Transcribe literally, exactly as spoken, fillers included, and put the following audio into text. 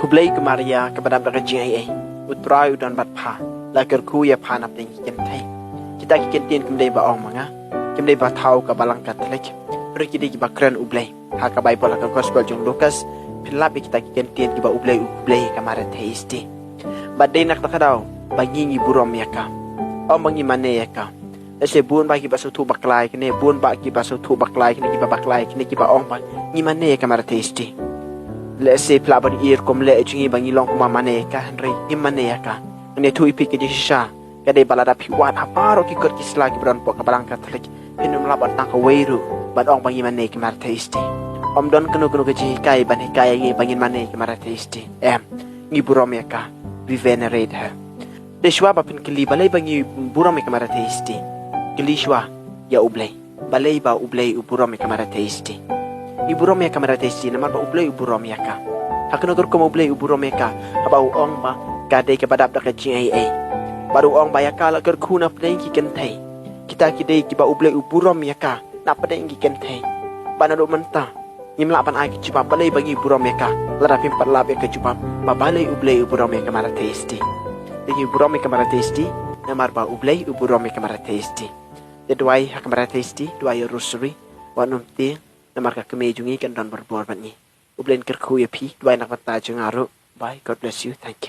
Khublei ko Maria, kaba dap da ka jingaiei. U Trai u don bad pha. La kyrkhu ïa pha napdeng ki kynthei. Kita ki kyntien kim dei ba ong ma nga. Kim dei ba thaw ka Balang Katholik. Hynrei ki dei kiba kren U Blei. Ha ka Baibl, ha ka Gospel jong u Lukas, phin lap ïa kita ki kyntien kiba U Blei u khublei ïa ka Maria Theisotti. Bad dei na kata ka daw ba ngi ngi burom ïa ka. Ym ba ngi mane ïa ka. Lehse bun bah kiba sngewthuh bakla ïa kine, bun bah kiba sngewthuh bakla ïa kine, kiba bakla ïa kine, kiba ong ba ngi mane ïa ka Maria Theisotti. Lehse phi lah ban ïohi kum leh jong ngi ba ngi long kumba mane ïa ka, hynrei ngim mane ïa ka. Ngan ïathuh ïa phi ka jingshisha. Ka dei ba lada phi wad ha baroh ki kot ki sla kiba don hapoh ka Balang Katholik, phin ym lah ban tang kawei ruh ban ong ba ngi mane ïa ka Maria Theisotti. Ym don kano kano ka jinghikai ban hikai ïa ngi ba ngin mane ïa ka Maria Theisotti. Em, ngi burom ïa ka. We venerate her. Te shuwa ba phin kylli balei ba ngi burom ïa ka Maria Theisotti, kylli shuwa ïa U Blei. Balei ba U Blei u burom ïa ka Maria Theisotti? Ngi burom ïa ka Maria Theisotti namar ba U Blei u burom ïa ka. Ha kano ka rukom U Blei u burom ïa ka? Haba u ong ba ka dei kaba dap da ka jingaiei. Bad u ong ba ïa ka la kyrkhu napdeng ki kynthei. Kita ki dei kiba U Blei u burom ïa ka napdeng ki kynthei. Bad naduh mynta ngim lah ban ai ka jubab balei ba ngi burom ïa ka, lada phim pat lap ïa ka jubab ba balei U Blei u burom ïa ka Maria Theisotti. Te ngi burom ïa ka Maria Theisotti namar ba U Blei u burom ïa ka Maria Theisotti. Te duwai ha ka Maria Theisotti, duwai ïa u Rosary, wat nym tieng, namar ka kmie jong ngi kan don barabor bad ngi. U Blei un kyrkhu ïa phi, duwai na ka bynta jong nga ruh. Bye, God bless you, thank you.